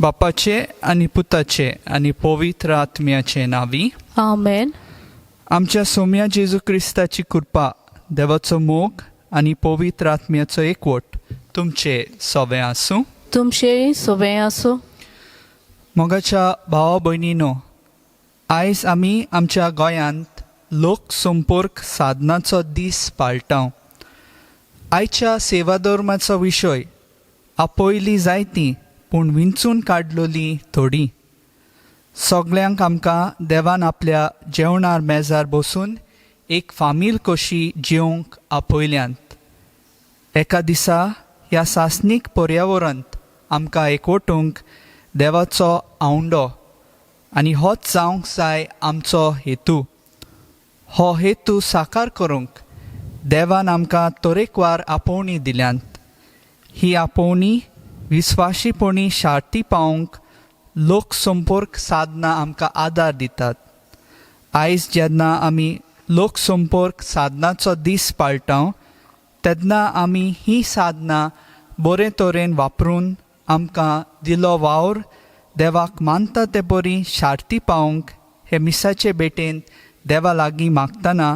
बापाचे आनी पुताचे आनी पवित्र आत्म्याचे नांवी आमेन. आमच्या सोम्या जेजू क्रिस्ताची कृपा, देवाचो मोग आनी पवित्र आत्म्याचो एकवट तुमचे सोवे आसूं. तुमचेय सोबें आसूं. मोगाच्या भावा भयणीनो, आयज आमी आमच्या गोंयांत लोकसंपर्क साधनाचो दीस पाळटा. आयच्या सेवाधर्माचो विशय आपयली जायती पूण विंचून काडलोली थोडी. सगल्यांक आमकां देवान आपल्या जेवणार मेजार बसून एक फामील कशी जेवंक आपयल्यांत. एका दिसा ह्या सासणीक पर्यावरणांत आमकां एकवटूंक देवाचो आवंडो आनी होच जावंक जाय आमचो हेतू. हो हेतू साकार करूंक देवान आमकां तरेकवार आपोवणी दिल्यांत. ही आपोवणी विस्वाशीपणी शार्ती पावोवंक लोकसंपर्क साधनां आमकां आदार दितात. आयज जेन्ना आमी लोकसंपर्क साधनाचो दीस पाळटा तेन्ना आमी ही साधनां बरे तरेन वापरून आमकां दिलो वावर देवाक मानता ते बरी शार्ती पावोवंक हे मिसाचे भेटेंत देवा लागीं मागतना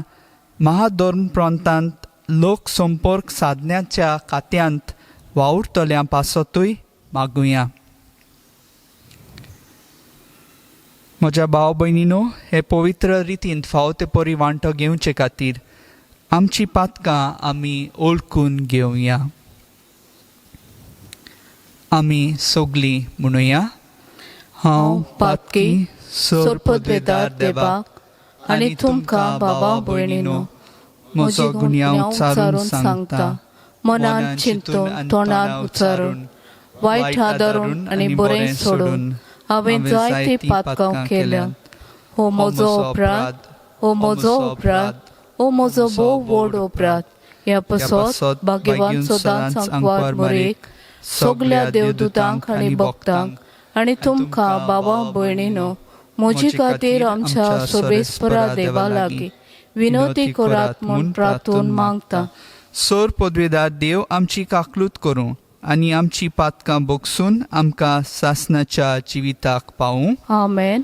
महाधर्म प्रांतांत लोकसंपर्क साधनाच्या खात्यांत वावुरतल्यां पासतूय मागुया. म्हज्या भाव भयणीनो, हे पवित्र रितीन फावो ते परी वांटो घेवचे खातीर आमची पातकां आमी ओळखून घेवया. आमी सगलीं म्हणुया, हांव पातकी सोरपदवेदार देवाक आनी तुमकां बाबा भयणीनो म्हजो गुन्यांव उच्चारून सांगता, मनान चिंतून, तोंडान उच्चारून, वायट आदारून आनी बरें सोडून हांवें जायती पातकां केल्या. हो म्हजो अपराध, हो म्हजो अपराध, हो म्हजो भोव व्हड अपराध. ह्या पासत भाग्यवान सदांच आंकवार मरेक, सगल्या देवदूतांक आनी भक्तांक आनी तुमकां बाबा भयणीनो म्हजे खातीर आमच्या सोबेस्परा देवा लागीं विनवती करात म्हूण प्रार्थून मागता. सोर पदवेदार देव आमची काकलूत करूं आनी आमची पातकां बोगसून आमकां सासनाच्या जिविताक पावूं. आमेन.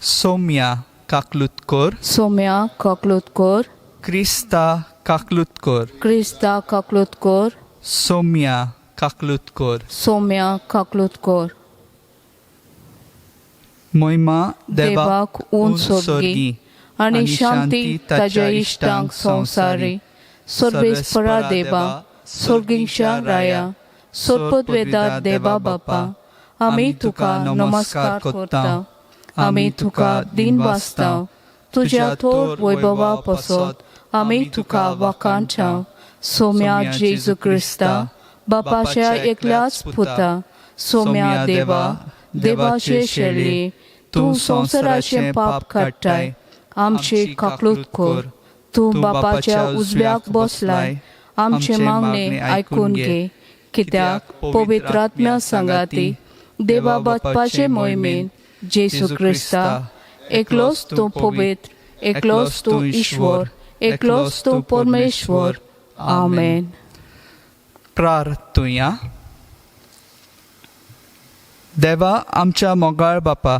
सोम्या काकलूत कर. सोम्या काकलूत कर. क्रिस्ता काकलूत कर. क्रिस्ता काकलूत कर. सोम्या काकलूत कर. सोम्या काकलूत कर. मोहिमा देवाक उंच सोर्गी आनी शांती ताज्या इश्टांक संवसारी. सर्वेस्परा देवा, सोर्गींच्या राया, सोरपदवेदार देवा बापा, आमी तुका नमस्कार करता, आमी तुका दिन वाचता. तुज्या थोर वैभवा पसत आमी तुका वाखाणटा. सोम्या जेजू क्रिस्ता, बापाच्या एकल्याच पुता, सोम्या देवा, देवाचे शेळी, तूं संवसाराचें पाप काडटाय, आमचे काकलूत कर. तूं बापाच्या उजव्याक बसलाय, आमचे मागणे आयकून घे. कित्याक पवित्र आत्म्या सांगाती देवा बापाचे मोहिमेन जेजू क्रिस्ता, एकलोच तूं पवित्र, एकलोच तूं ईश्वर, एकलोच तूं परमेश्वर. आमेन. प्रार्थुया. देवा आमच्या मोगाळ बापा,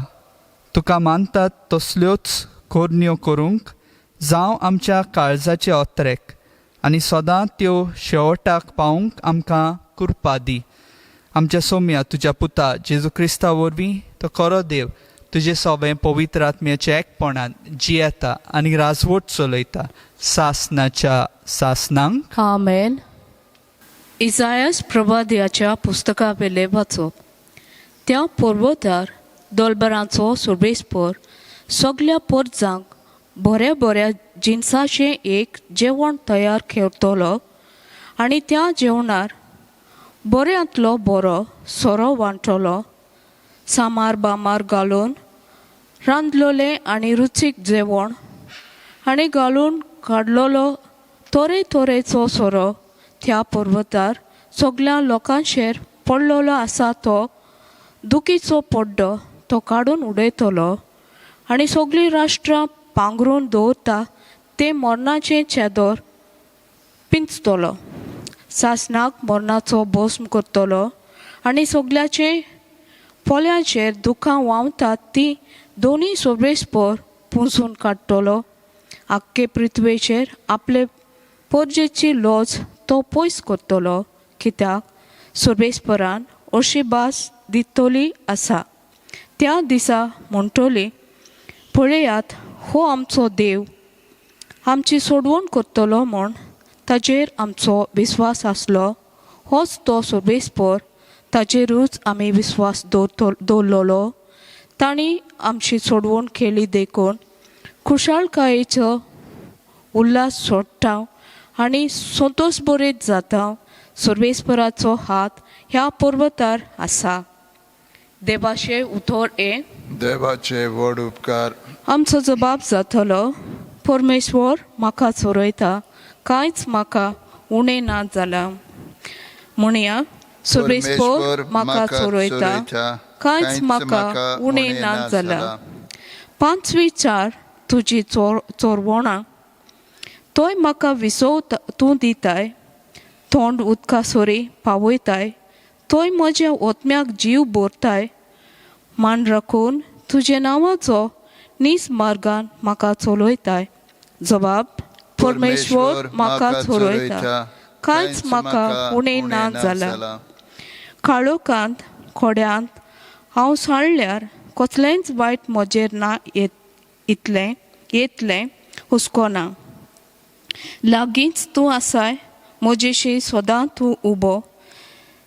तुका मानतात तसल्योच कोरण्यो करूंक जावं आमच्या काळजाचे ओत्रेक आनी सदां त्यो शेवटाक पावूंक आमकां कृपा दी. आमच्या सोम्या तुज्या पुता जेजू क्रिस्ता वरवीं तो खरो देव तुजे सोबें पवित्र आत्म्याच्या एकपणान जियेता आनी राजवट चलयता सासनाच्या सासनांक. आमेन. इजायस प्रवाद्याच्या पुस्तका वेले वाचप. त्या पर्वतार दोलबरांचो सुर्बेस्पोर सगल्या पोरजांक बऱ्या बऱ्या जिनसाचें एक जेवण तयार करतलो आनी त्या जेवणार बऱ्यांतलो बरो सोरो वांटलो, सामार बामार घालून रांदलोलें आनी रुचीक जेवण आनी घालून काडलेलो तरेतरेचो सोरो त्या पर्वतार सगल्या लोकांचेर पडलेलो आसा तो दुखीचो पड्डो तो काडून उडयतलो आनी सगळीं राष्ट्रां पांगरून दवरता तें मरणाचें चेदोर पिंजतलो, सासणाक मरणाचो भस्म करतलो आनी सगल्याचें पोल्याचेर दुखां व्हांवतात ती दोनूय सोबेस्पोर पुंजून काडटलो. आख्खे पृथ्वेचेर आपले पोरजेची लॉज तो पयस करतलो, कित्याक सोबेस्परान अशी भास दितली आसा. त्या दिसा म्हणटली, पळयात हो आमचो देव आमची सोडवण करतलो म्हूण ताजेर आमचो विस्वास आसलो, होच तो सोबेस्पोर, ताजेरूच आमी विस्वास दवरलेलो. तांणी आमची सोडवण केली देखून खुशालकायेचो उल्हास सोडटा आनी संतोश बरेच जाता. सर्वेस्पराचो हात ह्या पर्वतार आसा. देवाचे उतर हें. देवाचे व्हड उपकार. आमचो जबाब जातलो, परमेश्वर म्हाका चोरयता, कांयच म्हाका उणें ना जालां. म्हणया, सर्वेस्पर म्हाका चोरयता, कांयच म्हाका उणें ना जालां. पांचवी चार तुजी चोरवणां तोय म्हाका विसव तूं दिताय, तोंड उदका सरी पावयताय, तोय म्हज्या ओतम्याक जीव भरताय. मान राखून तुजे नांवाचो नीस मार्गान म्हाका चलयताय. जबाब, परमेश्वर म्हाका चोरयता, कांयच म्हाका उणें ना जालां. काळोखांत खोड्यांत हांव सांडल्यार कसलेंच वायट म्हजेर ना येतलें येतलें हुस्को ना. लागींच तूं आसाय, म्हजेशी सदां तूं उबो,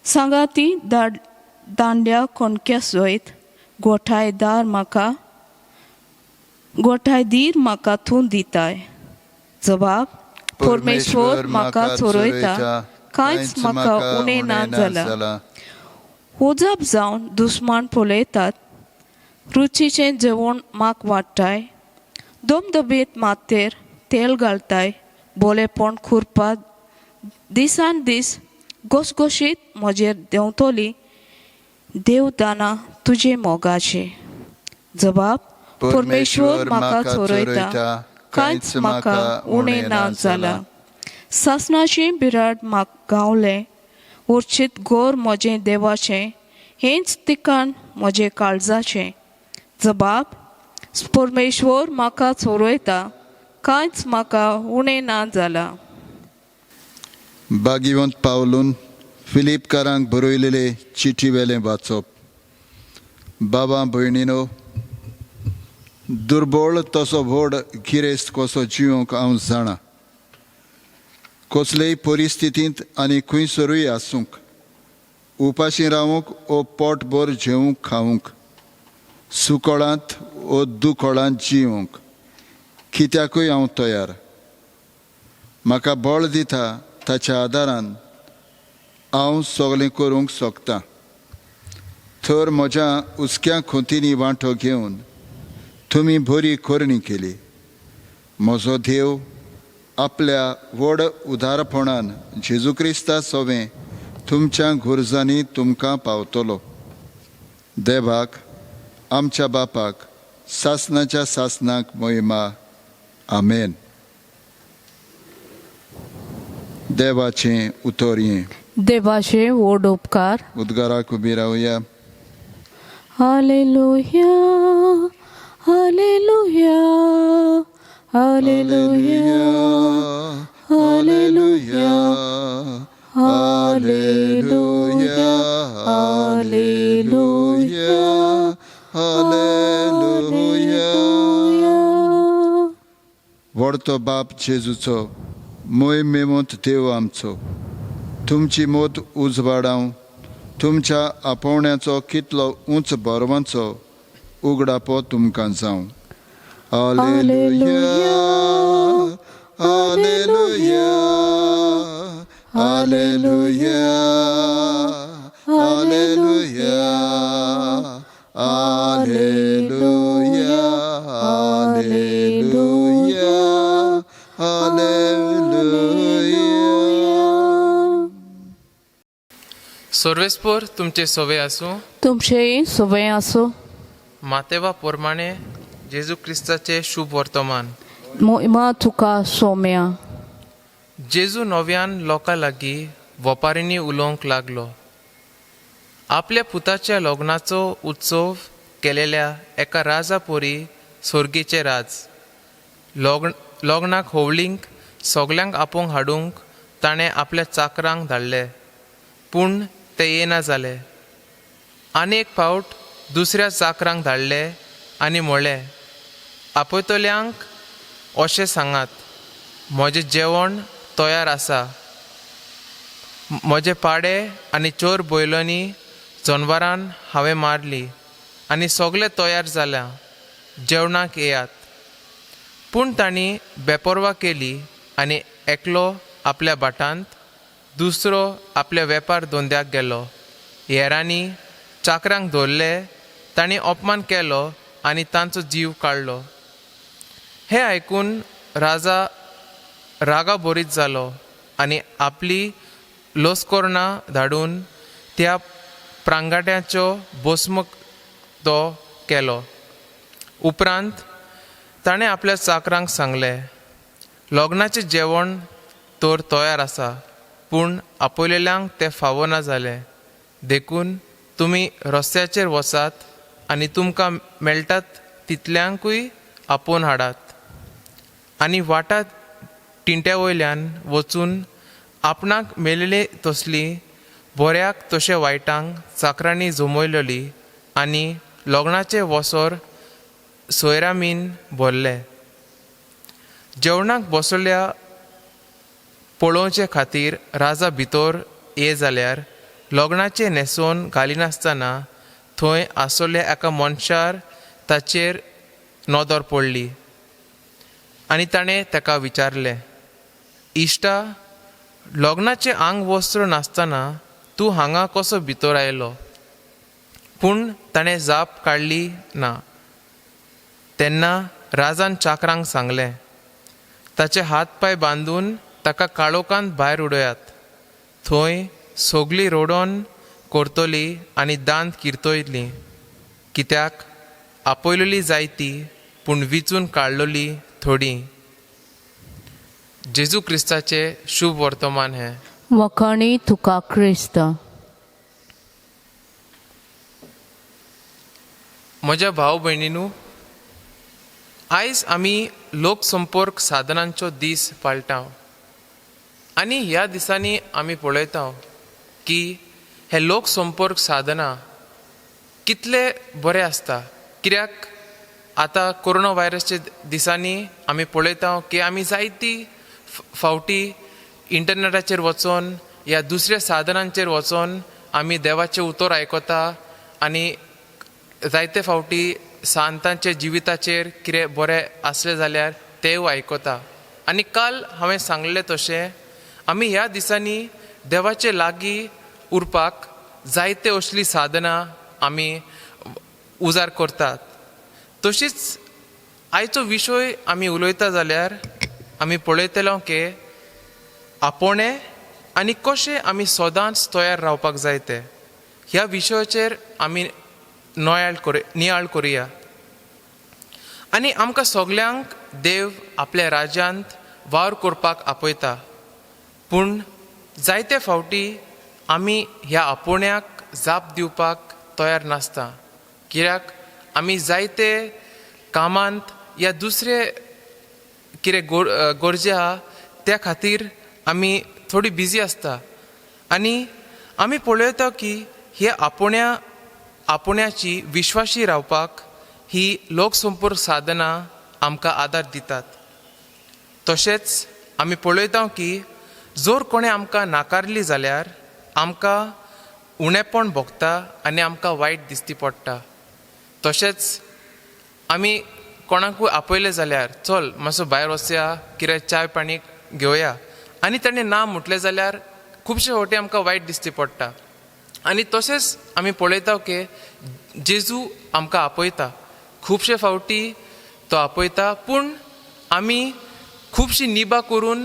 सांगाती दांड्या कोणक्या सयत गोठायदार म्हाका गोठायदीर म्हाका तूं दिताय. जबाब, परमेश्वर म्हाका चोरयता, कांयच म्हाका उणें ना जालां. उजप जावन दुस्मान पळयतात, रुचीचें जेवण म्हाक वाडटाय, दमदबीत मातेर तेल घालताय, बोलेपण खुरपा दिसान दीस घोसघोशीत म्हजेर देंवतली देवदाना तुजे मोगाचे. जबाब, परमेश्वर म्हाका चोरयता, कांयच म्हाका उणें ना जालां. सासणाचें बिराड म्हाका गावलें, उर्चीत गोर म्हजें देवाचें, हेंच तिकान म्हजें काळजाचें. जबाब, परमेश्वर म्हाका चोरयता, कांयच म्हाका उणें ना जालां. भाग्यवंत पावलून फिलिपकारांक बरयलेले चिठी वेलें वाचप. बाबा भयणीनो, दुर्बळ तसो व्हड गिरेस्त कसो जिवंक हांव जाणा. कसलेय परिस्थितींत आनी खंयसरूय आसूंक, उपाशी रावूंक ओ पोटभर जेवंक खावंक, सुकळांत ओ दुकळांत जिवंक कित्याकूय हांव तयार. म्हाका बळ दिता ताच्या आदारान हांव सगळें करूंक शकता. तर म्हज्या हुसक्या खोतींनी वांटो घेवन तुमी बरी करणी केली. म्हजो देव आपल्या व्हड उदारपणान जेजू क्रिस्ता सोवें तुमच्या गरजांनी तुमकां पावतलो. देवाक आमच्या बापाक सासनाच्या सासनाक मोहिमा. आमेन. देवाचें उतर हें. देवाचे व्हड उपकार. उद्गाराक उबी रावया. Hallelujah, hallelujah, hallelujah, hallelujah, hallelujah, hallelujah, hallelujah. व्हडतो बाप जेजूचो मोय मेमोत देव आमचो, तुमची मोत उजवाडाव तुमच्या आपोवण्याचो कितलो उंच बरवांचो उगडापो तुमकां जावं. Hallelujah, hallelujah, hallelujah, hallelujah, hallelujah, hallelujah, hallelujah. सर्वेस्पोर तुमचे सोवे आसूं. तुमचेय सुबें आसूं. मातेवा पोरमाणे जेजू क्रिस्ताचे शुभ वर्तमान. मोहिमा तुका सोम्या. जेजू नव्यान लोकां लागीं वपारींनी उलोवंक लागलो. आपल्या पुताच्या लग्नाचो उत्सव केलेल्या एका राजा पोरी सोर्गीचे राज लग्न लग्नाक होवळींक सगल्यांक आपोवंक हाडूंक ताणें आपल्या चाकरांक धाडले, पूण ते येना जाले. आनी एक फावट दुसऱ्या चाकरांक धाडले आनी म्हणलें, आपयतल्यांक अशें सांगात, म्हजें जेवण तयार आसा, म्हजे पाडे आनी चोर बैलांनी जनवरान हांवें मारली आनी सगळें तयार जालां, जेवणाक येयात. पूण तांणी बेपर्वा केली आनी एकलो आपल्या भाटांत, दुसरो आपल्या वेपार धंद्याक गेलो. हेरांनी चाकरांक धरले, तांणी अपमान केलो आनी तांचो जीव काडलो. हें आयकून राजा रागा बोरीत जालो आनी आपली लस्कोरणां धाडून त्या प्रांगाट्याचो भस्म तो केलो. उपरांत ताणें आपल्या चाकरांक सांगलें, लग्नाचें जेवण तर तयार आसा, पूण आपयलेल्यांक तें फावना जालें. देखून तुमी रस्त्याचेर वचात आनी तुमकां मेळटात तितल्यांकूय आपोवन हाडात. आनी वाटा टिंट्या वयल्यान वचून आपणाक मेळिल्ली तसली बऱ्याक तशें वायटांक चाकरांनी जमयलेली आनी लग्नाचें वसर सोयरामीन भरलें. जेवणाक बसल्या पळोवचे खातीर राजा भितर ये जाल्यार लग्नाचें न्हेसोवन घालिनासतना थंय आसलेल्या एका मनशार ताचेर नदर पडली आनी ताणें ताका विचारलें, इश्टा, लग्नाचें आंग वस्त्र नासतना तूं हांगा कसो भितर आयलो? पूण ताणें जाप काडली ना. तेन्ना राजान चाकरांक सांगलें, ताचे हात पांय बांदून ताका काळोखांत भायर उडयात, थंय सगळीं रडोन करतली आनी दांत किर्तयतली, कित्याक आपयलेली जायती पूण विचून काडलेली थोडी. जेजू क्रिस्ताचें शुभ वर्तमान हें. वखाणी तुका क्रिस्त. म्हज्या भाव भयणीनू, आयज आमी लोकसंपर्क साधनांचो दीस पाळटा आनी ह्या दिसांनी आमी पळयता की हे लोकसंपर्क साधनां कितले बरे आसता. कित्याक आतां कोरोना व्हायरसच्या दिसांनी आमी पळयता की आमी जायती फावटी इंटरनेटाचेर वचोन या दुसऱ्या साधनांचेर वचोन आमी देवाचें उतर आयकता आनी जायते फावटी सांतांच्या जिविताचेर कितें बरें आसलें जाल्यार तेंवूय आयकता. आनी काल हांवें सांगलें तशें आमी ह्या दिसांनी देवाचे लागीं उरपाक जायते असलीं साधनां आमी उजार करतात. तशीच आयचो विशय आमी उलयता जाल्यार आमी पळयतले की आपोवणें आनी कशें आमी सदांच तयार रावपाक जाय तें ह्या विशयाचेर आमी नियाळ करुया. आनी आमकां सगल्यांक देव आपल्या राज्यांत वावर करपाक आपयता, पूण जायते फावटी आमी ह्या आपोवण्याक जाप दिवपाक तयार नासता. कित्याक आमी जायते कामांत या दुसरे कितें गरजे आहा त्या खातीर आमी थोडी बिजी आसता आनी आमी पळयता की हे आपोवण्या आपोवण्याची विश्वाशी रावपाक ही लोकसंपर्क साधनां आमकां आदार दितात. तशेंच आमी पळयता की जर कोणें आमकां नाकारली जाल्यार आमकां उणेपण भोगता आनी आमकां वायट दिसती पडटा. तशेंच आमी कोणाकूय आपयलें जाल्यार चल मातसो भायर वचया, कितें चाय पाणी घेवया, आनी ताणें ना म्हटलें जाल्यार खुबशे फावटी आमकां वायट दिसती पडटा. आनी तशेंच आमी पळयता की जेजू आमकां आपयता, खुबशे फावटी तो आपयता, पूण आमी खुबशी निबां करून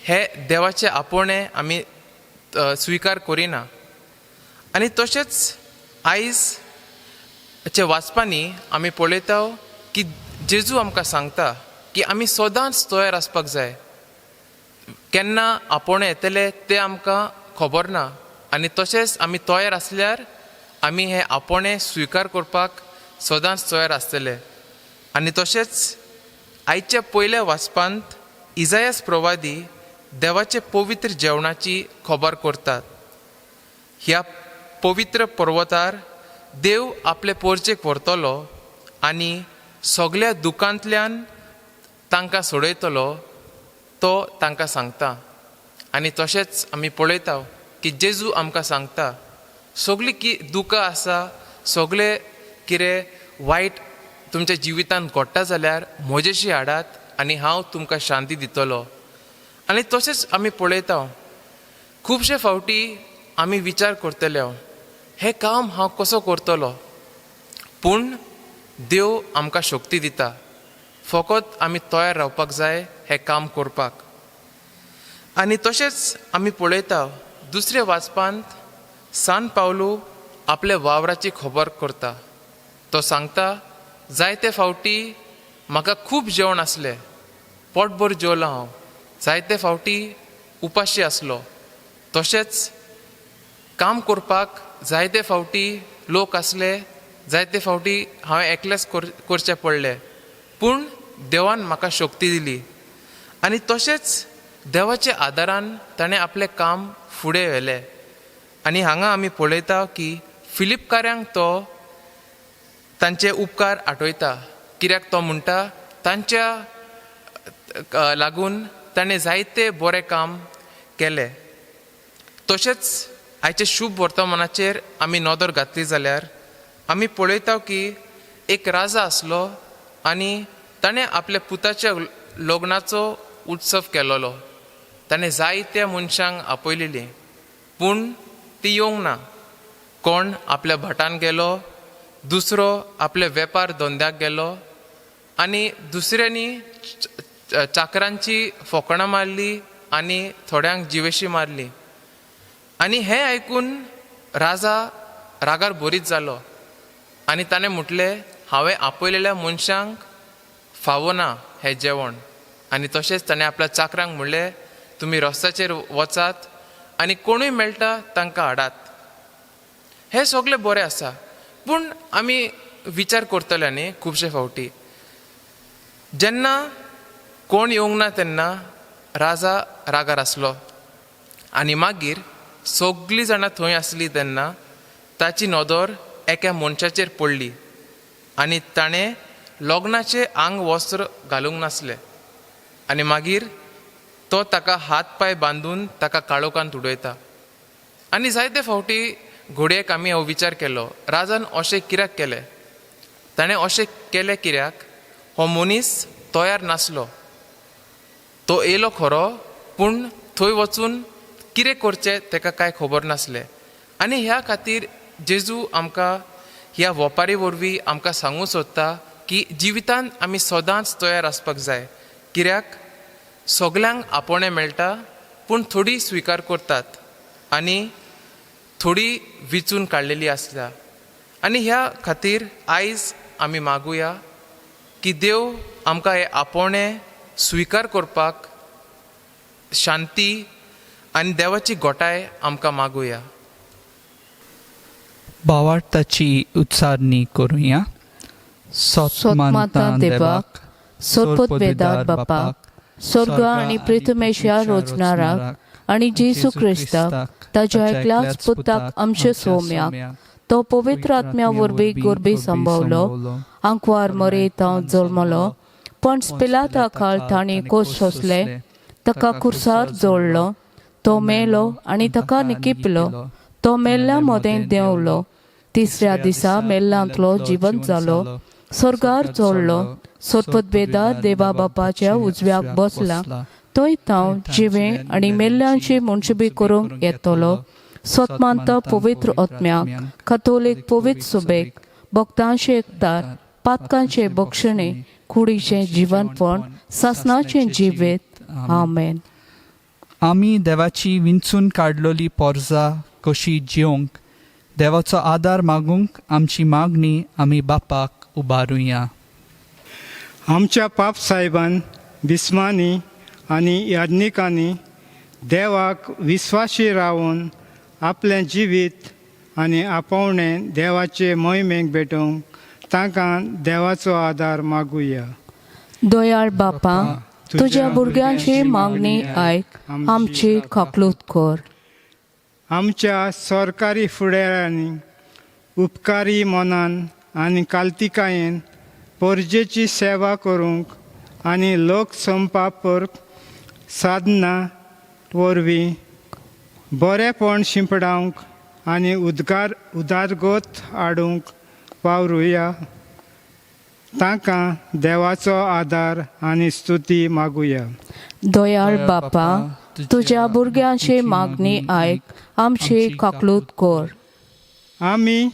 हे देवाचे आपोवणें आमी स्विकार करिना. आनी तशेंच आयज चे वाचपांनी आमी पळयता की जेजू आमकां सांगता की आमी सदांच तयार आसपाक जाय. केन्ना आपोवणें येतलें तें आमकां खबर ना, आनी तशेंच आमी तयार आसल्यार आमी हें आपोवणें स्विकार करपाक सदांच तयार आसतले. आनी तशेंच आयच्या पयल्या वाचपांत इजायस प्रवादी देवाचे पवित्र जेवणाची खबर करतात. ह्या पवित्र पर्वतार देव आपले पोरचेक व्हरतलो आनी सगल्या दुकांतल्यान तांकां सोडयतलो तो तांकां सांगता. आनी तशेंच आमी पळयता की जेजू आमकां सांगता सगळीं की दुकां आसा, सगळे कितें वायट तुमच्या जिवितांत घडटा जाल्यार म्हजेशी हाडात आनी हांव तुमकां शांती दितलो. आनी तशेंच आमी पळयता खुबशे फावटी आमी विचार करतले हें काम हांव कसो करतलो, पूण देव आमकां शक्ती दिता. फकत आमी तयार रावपाक जाय हें काम करपाक. आनी तशेंच आमी पळयता दुसऱ्या वाचपांत सान पावलू आपल्या वावराची खबर करता. तो सांगता जायते फावटी म्हाका खूब जेवण आसलें, पोटभर जेवलो हांव, जायते फावटी उपाशी आसलो, तशेंच काम करपाक जायते फावटी लोक आसले, जायते फावटी हांवें एकलेंच करचें पडलें, पूण देवान म्हाका शक्ती दिली. आनी तशेंच देवाच्या आदारान ताणें आपलें काम फुडें व्हेलें. आनी हांगा आमी पळयता की फिलिपकाऱ्यांक तो तांचे उपकार आठयता, कित्याक तो म्हणटा तांच्या लागून ताणें जायते बरें काम केलें. तशेंच आयच्या शुभ वर्तमानाचेर आमी नदर घातली जाल्यार आमी पळयता की एक राजा आसलो आनी ताणें आपल्या पुताच्या लग्नाचो उत्सव केलोलो. ताणें जायत्या मनशांक आपयलेलीं, पूण ती येवंक ना. कोण आपल्या भाटान गेलो, दुसरो आपल्या वेपार धंद्याक गेलो, आनी दुसऱ्यांनी चाकरांची फोकणां मारली आनी थोड्यांक जिवेशी मारली. आनी हें आयकून राजा रागार बोरीत जालो आनी ताणें म्हटलें हांवें आपयलेल्या मनशांक फावो ना हें जेवण. आनी तशेंच ताणें आपल्या चाकरांक म्हणलें तुमी रस्त्याचेर वचात आनी कोणूय मेळटा तांकां हाडात. हें सगळें बरें आसा, पूण आमी विचार करतले न्ही खुबशे फावटी जेन्ना कोण येवंक ना तेन्ना राजा रागार आसलो आनी मागीर सगळीं जाणां थंय आसली तेन्ना ताची नदर एका मनशाचेर पडली आनी ताणें लग्नाचें आंग वस्त्र घालूंक नासलें. आनी मागीर तो ताका हात पांय बांदून ताका काळोखांत उडयता. आनी जायते फावटी घोडयेक आमी हो विचार केलो राजान अशें कित्याक केलें, ताणें अशें केलें कित्याक हो मनीस तयार नासलो. तो येयलो खरो, पूण थंय वचून कितें करचें ताका कांय खबर नासलें. आनी ह्या खातीर जेजू आमकां ह्या वपारी वरवीं आमकां सांगूंक सोदता की जिवितांत आमी सदांच तयार आसपाक जाय, कित्याक सगल्यांक आपोवणें मेळटा पूण थोडी स्विकार करतात आनी थोडी विचून काडलेली आसता. आनी ह्या खातीर आयज आमी मागुया की देव आमकां हें आपोवणें स्विकार करपाक शांती आनी देवाची गोटाय आमकां मागुया. भावार्थाची उच्चारणी करुया. सोत मानता देवाक, सोरपदवेदार बापाक, स्वर्ग आनी पृथ्वेच्या रोचणाराक आनी जेजू क्रिस्ताक, ताज्या एकल्याच पुताक, आमच्या सोम्याक, तो पवित्र आत्म्या वरवीं गोरबी संभवलो, आंकवार मरेतांव जल्मलो, पण पिलाता खाल तांणी कोस सोंसले, ताका कुर्सार जोडलो, तो मेलो आनी ताका निकिपलो, तो मेल्ल्या मदें देंवलो, तिसऱ्या दिसा मेल्ल्यांतलो जिवंत जालो, स्वर्गार चडलो, सोरपतबेदार देवा बापाच्या उजव्याक बसला, थंय तांव जिवें आनी मेल्ल्यांची मनशबी करूंक येतलो. सोतमानता पवित्र आत्म्याक, कथोलीक पवित्र सुबेक, भक्तांचे एकतार, पातकांचे बक्षणे, कुडीचें जिवनपण, सासनाचें जिवीत. आमेन. आमी देवाची विंचून काडलोली पोरजा कशी जिवंक देवाचो आदार मागूंक आमची मागणी आमी बापाक उबारुया. आमच्या पाप साहेबान, बिस्मांनी आनी याज्ञिकांनी देवाक विस्वाशी रावन आपलें जिवीत आनी आपोवणें देवाचे मोहिमेक भेटोवंक तांकां देवाचो आदार मागुया. दयाळ बापा, तुज्या भुरग्यांची मागणी आयक, आमची काकलूत कर. आमच्या सरकारी फुडाऱ्यांनी उपकारी मनान आनी कालतिकायेन परजेची सेवा करूंक आनी लोकसंपापर्क साधना वरवीं बरेपण शिंपडावंक आनी उदगार उदारगत हाडूंक वावरुया. तांकां देवाचो आदार आनी स्तुती मागुया. दयाळ बापा, तुज्या भुरग्यांची मागणी आयक, आमची काकलूत कर. आमी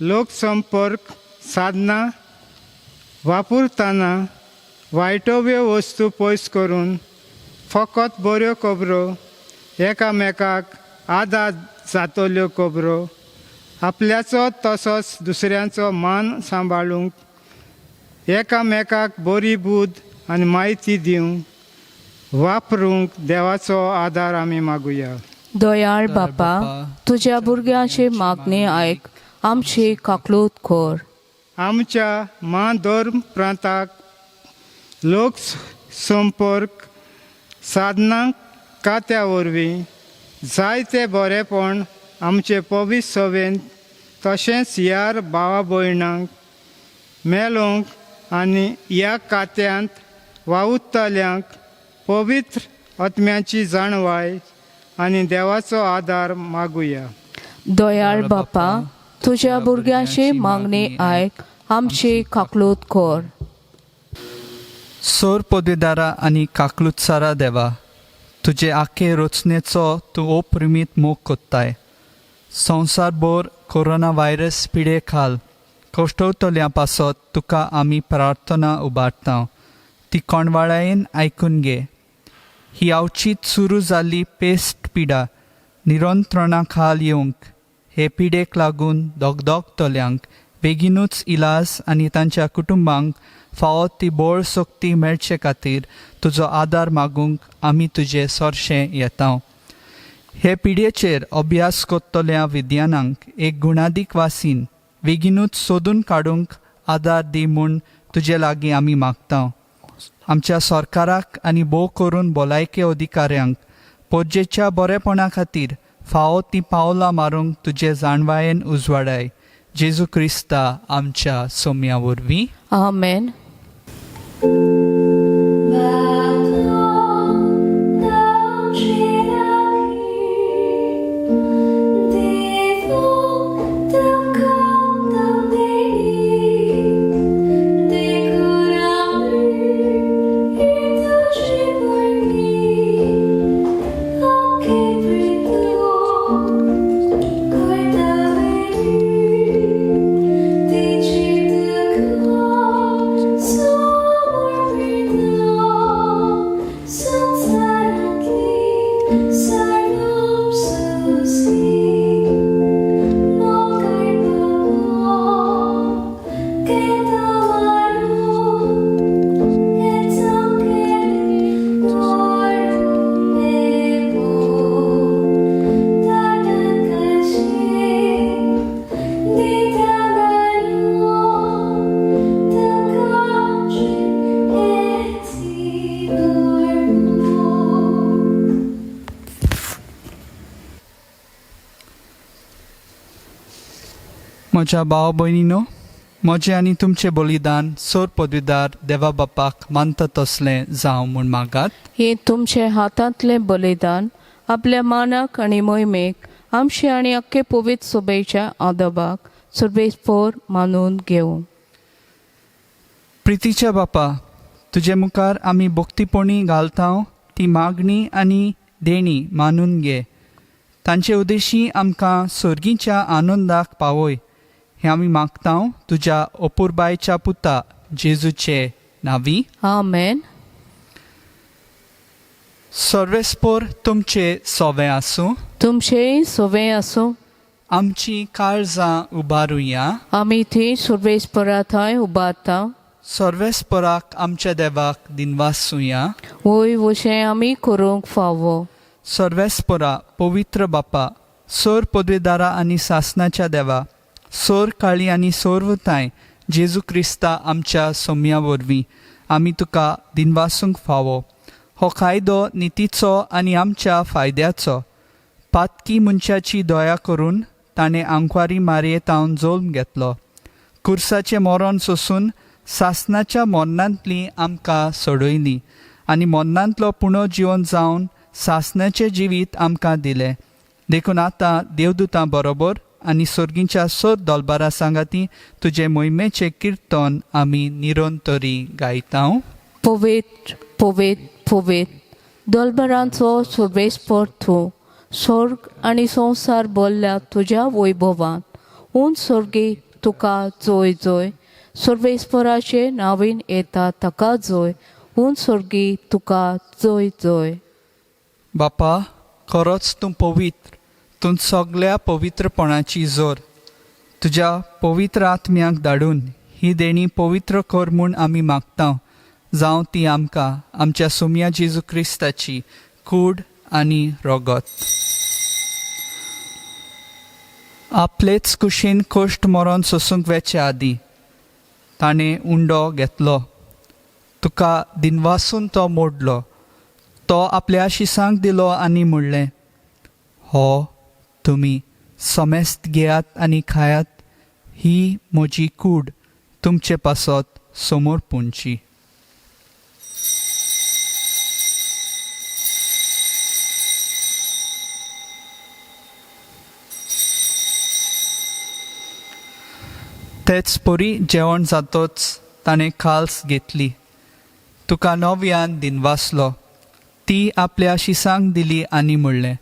लोकसंपर्क साधनां वापरतना वायटव्यो वस्तू पयस करून फकत बऱ्यो खबरो, एकामेकाक आदार जातल्यो खबरो, आपल्याचो तसोच दुसऱ्यांचो मान सांबाळूंक, एकामेकाक बरी बूद आनी म्हायती दिवंक वापरूंक देवाचो आदार आमी मागुया. दयाळ बापा, तुज्या भुरग्यांची मागणी आयक, आमची काकलूत कर. आमच्या माधर्म प्रांताक लोक संपर्क साधनां कात्या वरवीं जायते बरेपण आमचे पवित्र सभेंत तशेंच ह्या भावा भयणांक मेलोवंक आनी ह्या कात्यांत वावुरतल्यांक पवित्र आत्म्याची जाणवाय आनी देवाचो आदार मागुया. दयाळ बापा, तुज्या भुरग्यांची मागणी आयक, आमची काकलूत कर. सोर पदवेदारा आनी काकलुत्सारा देवा, तुजे आखे रचनेचो तूं ओप्रिमीत मोग कोत्ताय. संवसारभर कोरोना व्हायरस पिडे खाल कश्टवतल्या पासत तुका आमी प्रार्थना उबारता, ती कोणवाळायेन आयकून घे. ही अवचीत सुरू जाल्ली पेस्ट पिडा निरंत्रणा खाल येवंक, हे पिडेक लागून दगदगतल्यांक बेगीनूच इलाज आनी तांच्या कुटुंबांक फावो ती बळ शक्ती मेळचे खातीर तुजो आदार मागूंक आमी तुजे सरशें येता. हे पिडयेचेर अभ्यास करतल्या विज्ञानांक एक गुणादीक वासीन बेगीनूच सोदून काडूंक आदार दी म्हूण तुजे लागीं आमी मागता. आमच्या सरकाराक आनी भोव करून भलायके अधिकाऱ्यांक पोरजेच्या बरेपणा खातीर फावो ती पावलां मारूंक तुजे जाणवायेन उजवाडाय. जेजू क्रिस्ता आमच्या सोम्या वरवीं. आमेन. म्हज्या भाव भयणीनो, म्हजें आनी तुमचें बलिदान सोर पदवीदार देवा बापाक मानता तसलें जावं म्हूण मागात. हें तुमचे हातांतलें बलिदान आपल्या मानाक आनी मोहिमेक आमचे आनी अख्खे पवित्र सोबेच्या आदोबाक सुरबेसपोर मानून घेवं. प्रितीच्या बापा, तुजे मुखार आमी भक्तीपणी घालता ती मागणी आनी देणी मानून घे. तांचे उद्देशी आमकां सर्गीच्या आनंदाक पावय हें आमी मागता तुज्या अपुरबायच्या पुता जेजूचे नांवी. आमेन. सर्वेस्पोर तुमचे सोवे आसूं. तुमचेय सोबें आसूं. आमची काळजां उबारुया. आमी थंय सुरबेसपोरा थंय उबारता. सर्वेस्पोराक आमच्या देवाक दिनवासुया. वय वशें आमी करूंक फावो. सर्वेस्पोरा पवित्र बापा, सोर पदवेदारा आनी सासनाच्या देवा, सोर काळी आनी सोरवताय जेजू क्रिस्ता आमच्या सोम्या वरवीं आमी तुका दिनवासूंक फावो. हो कायदो नितीचो आनी आमच्या फायद्याचो. पातकी मनशाची दया करून ताणें आंकवारी मारयेतावन जल्म घेतलो. कुर्साचें मरण सोसून सासनाच्या मरणांतली आमकां सोडयली आनी मरणांतलो पुणो जिवन जावन सासनाचें जिवीत आमकां दिलें. देखून आतां देवदूतां बरोबर आनी सर्गीच्या सोद दोलबारा सांगाती तुजे मोहिमेचें किर्तन आमी निरंतरी गायता. पवित्र पवित्र पवित्र दोलबरांचो सुरबेसपोर तूं, स्वर्ग आनी संवसार भरल्या तुज्या वैभवान. उंच स्वर्गी तुका जोय जोय. सुरबेसपोराचे नावीन येता ताका जोय. उंच स्वर्गी तुका जोय जोय. बापा, खरोच तूं पवित्र, तूं सगल्या पवित्रपणाची जोर. तुज्या पवित्र आत्म्याक धाडून ही देणी पवित्र कर म्हूण आमी मागता, जावं ती आमकां आमच्या सोम्या जेजू क्रिस्ताची कूड आनी रोगत. आपलेच कुशीन कश्ट मरण सोसूंक वेचे आदीं ताणें उंडो घेतलो, तुका दिनवासून तो मोडलो, तो आपल्या शिसांक दिलो आनी म्हणलें, हो तुमी समेस्त घेयात आनी खायात, ही म्हजी कूड तुमचे पासत समोर पुंची. तेच परी जेवण जातोच ताणें खाल्स घेतली, तुका नव्यान दिनवासलो, ती आपल्या शिसांक दिली आनी म्हणलें,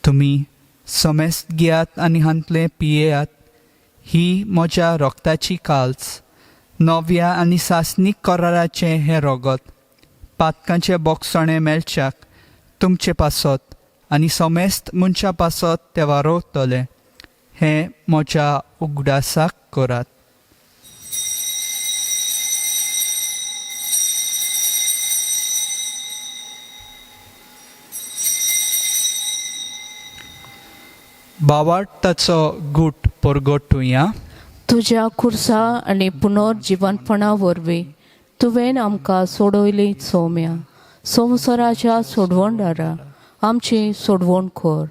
तुमी समेस्त घेयात आनी हांतलें पियेयात, ही म्हज्या रोगताची काल्स, नव्या आनी सासणीक कराराचें हें रोगत, पातकांचें बोगसणें मेळच्याक तुमचे पासत आनी समेस्त मनशां पासत तें वारोवतलें, हें म्हज्या उगडासाक करात. बावार्ताचो गूट परगटुया. तुज्या खुर्सा आनी पुनर्जिवनपणा वरवीं तुवें आमकां सोडयली सोम्या. संवसाराच्या सोडवणदारा आमची सोडवण कर.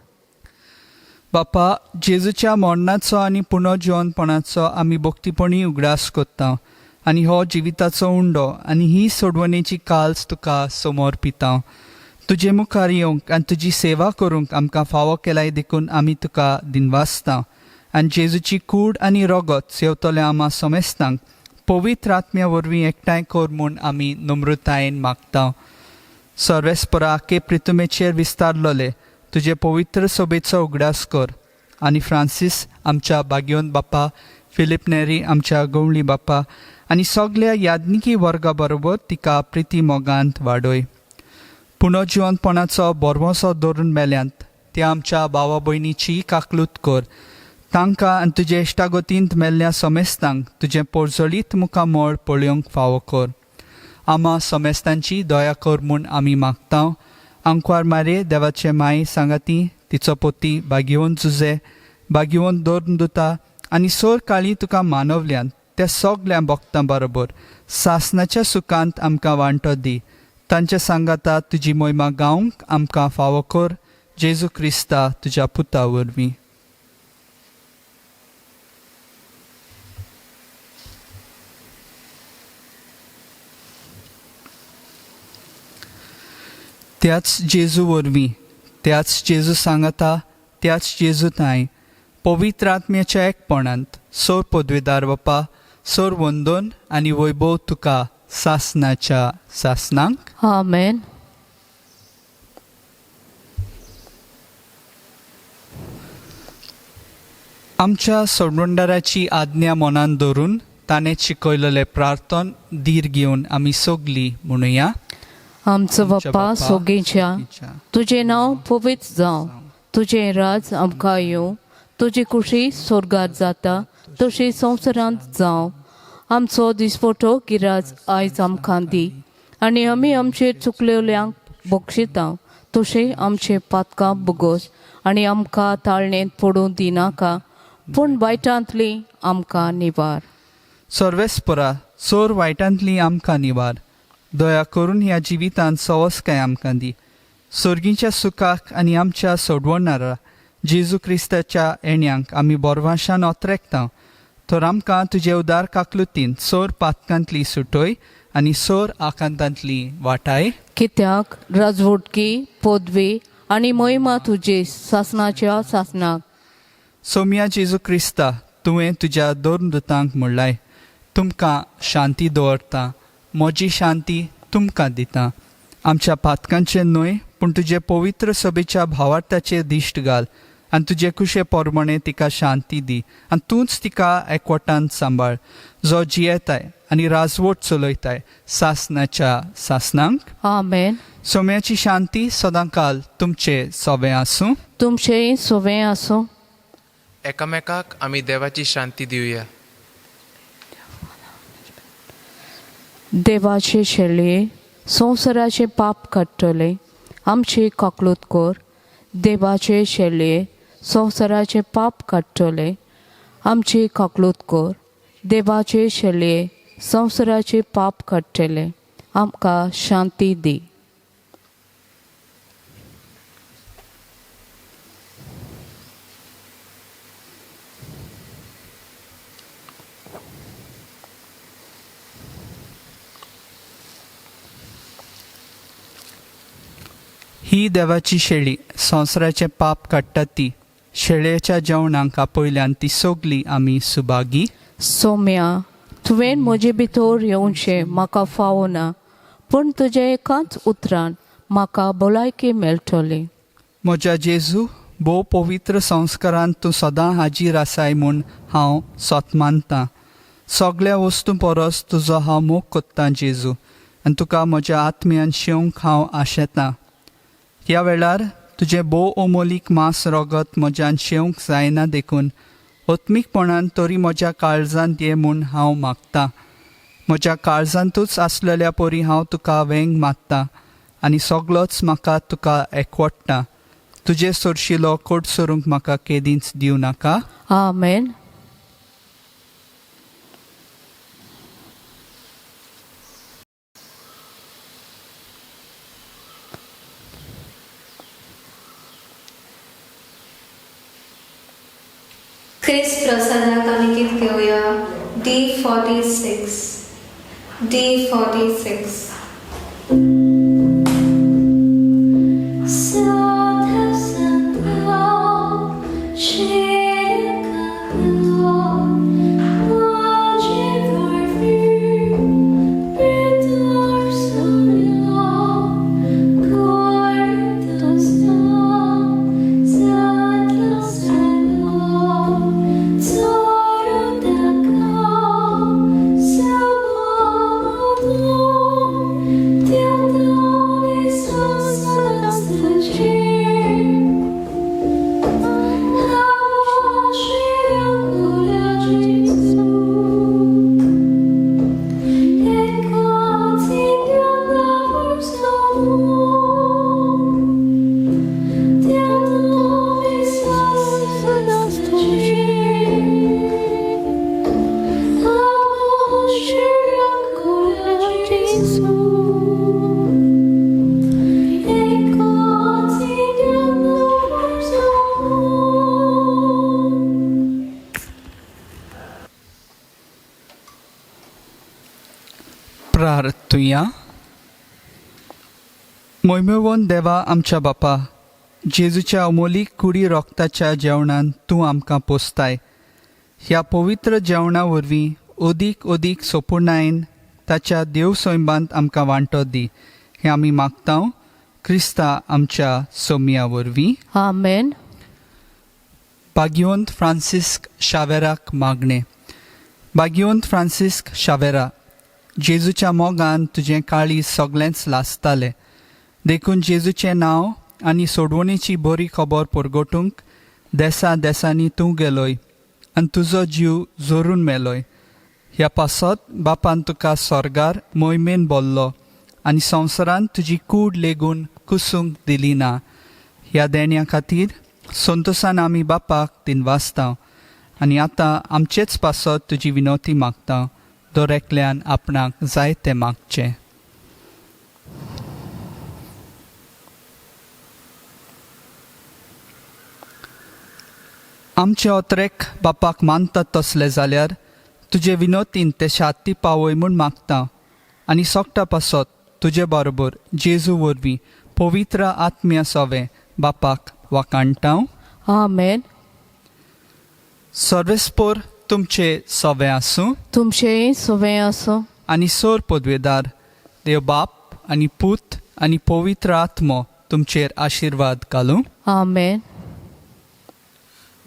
बापा, जेजूच्या मरणाचो आनी पुनर्जिवनपणाचो आमी भक्तीपणी उगडास करता आनी हो जिविताचो उंडो आनी ही सोडवणेची काल्स तुका समोर पिता. तुजे मुखार येवंक आनी तुजी सेवा करूंक आमकां फावो केलाय देखून आमी तुका दिनवासता आनी जेजूची कूड आनी रोगत सेवतले आमा समेस्तांक पवित्र आत्म्या वरवीं एकठांय कर म्हूण आमी नम्रतायेन मागता. सर्वेस्परा के प्रितुमेचेर विस्तारलोले तुजे पवित्र सोबेचो उगडास कर आनी फ्रांसीस आमच्या बागयोन बाप्पा, फिलीप नेरी आमच्या गवळी बाप्पा आनी सगल्या याज्ञिकी वर्गा बरोबर तिका प्रिती मोगांत वाडय. पुनर्जिवनपणाचो भरवंसो दवरून मेल्यांत त्या आमच्या भावा भयणीची काकलूत कर. तांकां आनी तुजे इश्टागतींत मेल्ल्या समेस्तांक तुजें पोरजळीत मुखामळ पळोवंक फावो कर. आमा समेस्तांची दया कर म्हूण आमी मागता. आंकवार मारे देवाचे माई सांगाती तिचो पोती बागेवन जुजे बागेवन दवरून दुता आनी सोर काळी तुका मानवल्यान त्या सगल्या भक्तां बरोबर सासनाच्या सुखांत आमकां वांटो दी. तांच्या सांगाता तुजी मोहिमा गावंक आमकां फावो कर. जेजू क्रिस्ता तुज्या पुता वरवीं. त्याच जेजू वरवीं, त्याच जेजू सांगाता, त्याच जेजू ताई पवित्र आत्म्याच्या एकपणांत सोर पदवेदार बापा, सोर वंदन आनी वैभव तुका सासनाच्या सासनांक. आमेन. आमच्या सोडवणदाराची आज्ञा मनान धरून ताणें शिकयलेलें प्रार्थन धीर घेवन आमी सगलीं म्हणुया. आमचो बाप्पा सोगीच्या, तुजें नांव पवित्र जावं, तुजें राज आमकां येवं, तुजी कुशी स्वर्गात जाता तशी संवसारांत जावं. आमचो दिसपटो गिराज आयज आमकां दी आनी आमी आमचे चुकलेल्यांक बक्षिता तशें आमचे पातकां बोगोस आनी आमकां ताळणेंत पडूं दिनाका, पूण वायटांतली आमकां निवार. सर्वेस्परा, सोर वायटांतली आमकां निवार. दया करून ह्या जिवितांत सवसकाय आमकां दी. सर्गीच्या सुखाक आनी आमच्या सोडवणारा जेजू क्रिस्ताच्या येण्यांक आमी बोरवाशान ओतरेकता, तर आमकां तुजे उदार काकलुतीन सोर पातकांतली सुटय आनी सोर आकांतांतली वाटाय. कित्याक राजवटकी पदवी आनी महिमा तुजी सासनाच्या सासनाक. सोम्या जेजू क्रिस्ता, तुवें तुज्या दोन दुतांक म्हणलाय, तुमकां शांती दवरता, म्हजी शांती तुमकां दिता. आमच्या पातकांचें न्हय पूण तुजे पवित्र सभेच्या भावार्थाचेर दिश्ट घाल आनी तुजे कुशे प्रमाणे तिका शांती दी आनी तूंच तिका एकवटान सांबाळ, जो जियेताय आनी राजवट चलयताय सासनाच्या सासनांक. आमेन. सोम्याची शांती सदांकाल तुमचे सोबें आसूं. तुमचेंय सोवें आसूं. एकामेकाक आमी देवाची शांती दिवया. देवाचे शेळये संवसाराचें पाप काडटले, आमची काकलूत कर. देवाचे शेळये संवसाराचें पाप काडटले, आमची काकलूत कर. देवाचे शेळये संवसाराचें पाप काडटले, आमकां शांती दी. ही देवाची शेळी संवसाराचें पाप काडटा ती. शेळयेच्या जेवणाक आपयल्यान ती सगली आमी सुभागी. सोम्या, तुवें म्हजे भितर येवचें म्हाका फावना, पूण तुज्या एकाच उतरान म्हाका भलायकी मेळटली. म्हज्या जेजू, भोव पवित्र संस्कारान तूं सदां हाजीर आसाय म्हूण हांव सोत मानतां. सगल्या वस्तूं परस तुजो हांव मोग कोत्तां जेजू, आनी तुका म्हज्या आत्म्यान शेवंक हांव आशेतां. ह्या वेळार तुजें भोव अमोलीक मांस रगत म्हज्यान शेवंक जायना देखून आत्मीकपणान तरी म्हज्या काळजांत ये म्हूण हांव मागतां. म्हज्या काळजांतूच आसलेल्या परी हांव तुका वेंग मागता आनी सगलोच म्हाका तुका एकवटता. तुजे सरशिलो कोट सरूंक म्हाका केदींच दिवं नाका. आमेन. क्रिस्त प्रसादाक आमी कितें घेवया? D46, D46. प्रार्थुया. मोहिमेवन देवा आमच्या बापा, जेजूच्या अमोलीक कुडी रोगताच्या जेवणान तूं आमकां पोसताय. ह्या पवित्र जेवणा वरवीं अदीक अदीक सोपुर्णायेन ताच्या देव सैंबांत आमकां वांटो दी, हें आमी मागता क्रिस्ता आमच्या सोमया वरवीं. आमेन. भाग्यवंत फ्रांसिस्क शावेराक मागणें. भाग्यवंत फ्रांसिस्क शावेरा, जेजूच्या मोगान तुजें काळीज सगळेंच लासतालें, देखून जेजूचें नांव आनी सोडवणेची बरी खबर परगटूंक देसा देसांनी तूं गेलोय आनी तुजो जीव जोरून मेलोय. ह्या पासत बापान तुका स्वर्गार मोहिमेन बोल्लो आनी संवसारांत तुजी कूड लेगून कुसूंक दिली ना. ह्या देण्या खातीर संतोसान आमी बापाक दिनवासता आनी आतां आमचेच पासत तुजी विनवती मागता. दर एकल्यान आपणाक जाय तें मागचें. आमचे अत्रेक बापाक मानतात तसले जाल्यार तुजे विनोतीन ते शाती पावय म्हूण मागता आनी सोकटा पासत तुजे बरोबर जेजू वरवीं पवित्र आत्म्या सोवे बापाक वाकाणटा. आमेन. सर्वेस्पोर तुमचे सोवे आसूं. तुमचेंय सुवें आसूं. आनी सोर पदवेदार देव बाप आनी पूत आनी पवित्र आत्मो तुमचेर आशिर्वाद घालूं. आमेन.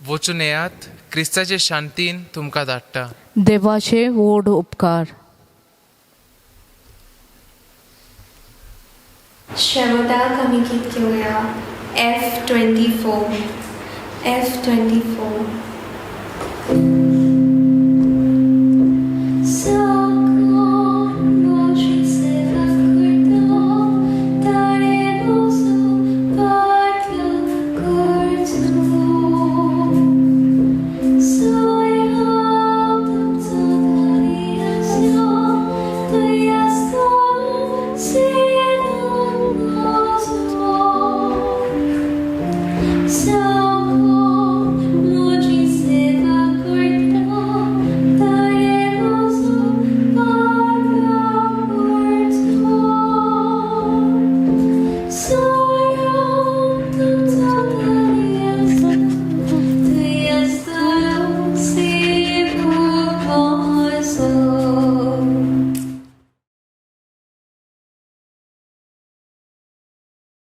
वचून येयात, क्रिस्ताचे शांतीन तुमकां धाडटा. देवाचे व्हड उपकार. शेवटाक आमी गीत घेवया F 24, F 24.